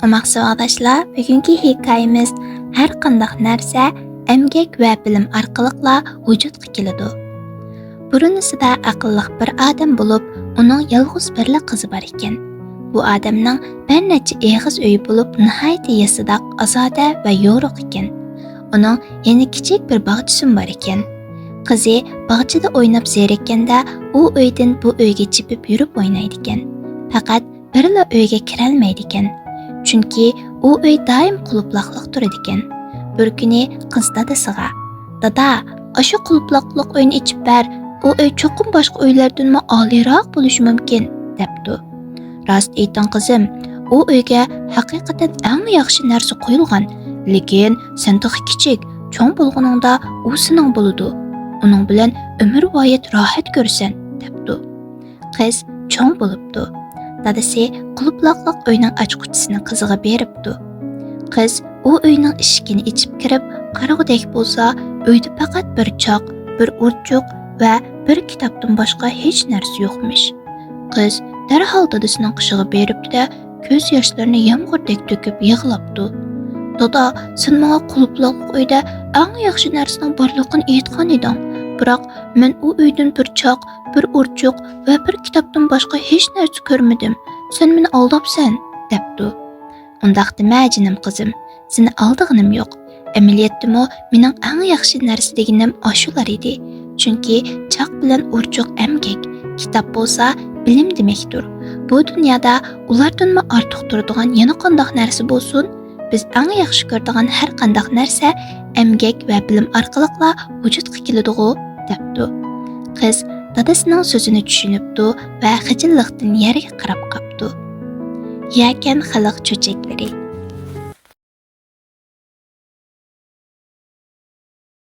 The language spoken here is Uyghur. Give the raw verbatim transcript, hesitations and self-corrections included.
ئوماق ساۋاقداشلار، بۈگۈنكى ھېكايىمىز ھەر قانداق نەرسە ئەمگەك ۋە بىلىم ئارقىلىقلا ۋۇجۇدقا كېلىدۇ. بۇرۇنىسىدا ئەقىللىق بىر ئادەم بولۇپ، ئۇنىڭ يالغۇز بىرلا قىزى بار ئىكەن. بۇ ئادەمنىڭ بىر نەچچە ئېغىز ئۆيى بولۇپ، ناھايىتى يېسىداق، ئازادە ۋە يورۇق ئىكەن. ئۇنىڭ يەنە كىچىك بىر باغچىسىمۇ بار ئىكەن. قىزى باغچىدا ئويناپ زېرىككەندە، ئۇ ئۆيدىن بۇ ئۆيگە چېپىپ يۈرۈپ ئوينايدىكەن. پەقەت بىرلا ئۆيگە كىرەلمەيدىكەن. چۈنكى ئۇ ئۆي دائىم قۇلۇپلاقلىق تۇرىدىكەن. بىر كۈنى قىز دادىسىغا، «دادا، ئاشۇ قۇلۇپلاقلىق ئۆينى ئېچىپ بەر، ئۇ ئۆي چوقۇم باشقا ئۆيلەردىنمۇ ئالىيراق بولۇشى مۇمكىن» دەپتۇ. «راست ئېيتىڭ قىزىم، ئۇ ئۆيگە ھەقىقەتەن ئەڭ ياخشى نەرسە قويۇلغان، لېكىن سەن تېخى كىچىك، چوڭ بولغىنىڭدا ئۇ سېنىڭ بولىدۇ. ئۇنىڭ بىلەن ئۆمۈرۋايەت راھەت كۆرىسەن» دەپتۇ. قىز چوڭ بولۇپتۇ. دادىسى قۇلۇپلاقلىق ئۆينىڭ ئاچقۇچىسىنى قىزىغا بېرىپتۇ. قىز ئۇ ئۆينىڭ ئىشىكىنى ئېچىپ كىرىپ قارىغۇدەك بولسا، ئۆيدە پەقەت بىر چاق، بىر ئۇرچۇق ۋە بىر كىتابتىن باشقا ھېچ نەرسە يوقمىش. قىز دەرھال دادىسىنىڭ قېشىغا بېرىپتۇ-دە، كۆز ياشلىرىنى يامغۇردەك تۆكۈپ يىغلاپتۇ. «دادا، سەن ماڭا قۇلۇپلاقلىق ئۆيدە ئەڭ ياخشى نەرسىنىڭ بارلىقىنى ئېيتقان ئىدىڭ. بىراق مەن ئۇ ئۆيدىن بىر چاق، بىر ئۇرچۇق ۋە بىر كىتابتىن باشقا ھېچ نەرسە كۆرمىدىم. سەن مېنى ئالداپسەن» دەپتۇ. «ئۇنداق دېمە، جېنىم قىزىم، سېنى ئالدىغىنىم يوق. ئەمەلىيەتتىمۇ مېنىڭ ئەڭ ياخشى نەرسە دېگىنىم ئاشۇلار ئىدى. چۈنكى چاق بىلەن ئۇرچۇق ئەمگەك، كىتاب بولسا بىلىم دېمەكتۇر. بۇ دۇنيادا ئۇلاردىنمۇ ئارتۇق تۇرىدىغان يەنە قانداق نەرسە بولسۇن؟ بىز ئەڭ ياخشى كۆرىدىغان ھەر قانداق نەرسە ئەمگەك ۋە بىلىم ئارقىلىقلا ۋۇجۇدقا كېلىدىغۇ» دەپتۇ. قىز دادىسىنىڭ سۆزىنى چۈشىنىپتۇ ۋە خىجىللىقتىن يەرگە قاراپ قاپتۇ. يەكەن خەلق چۆچەكلىرى.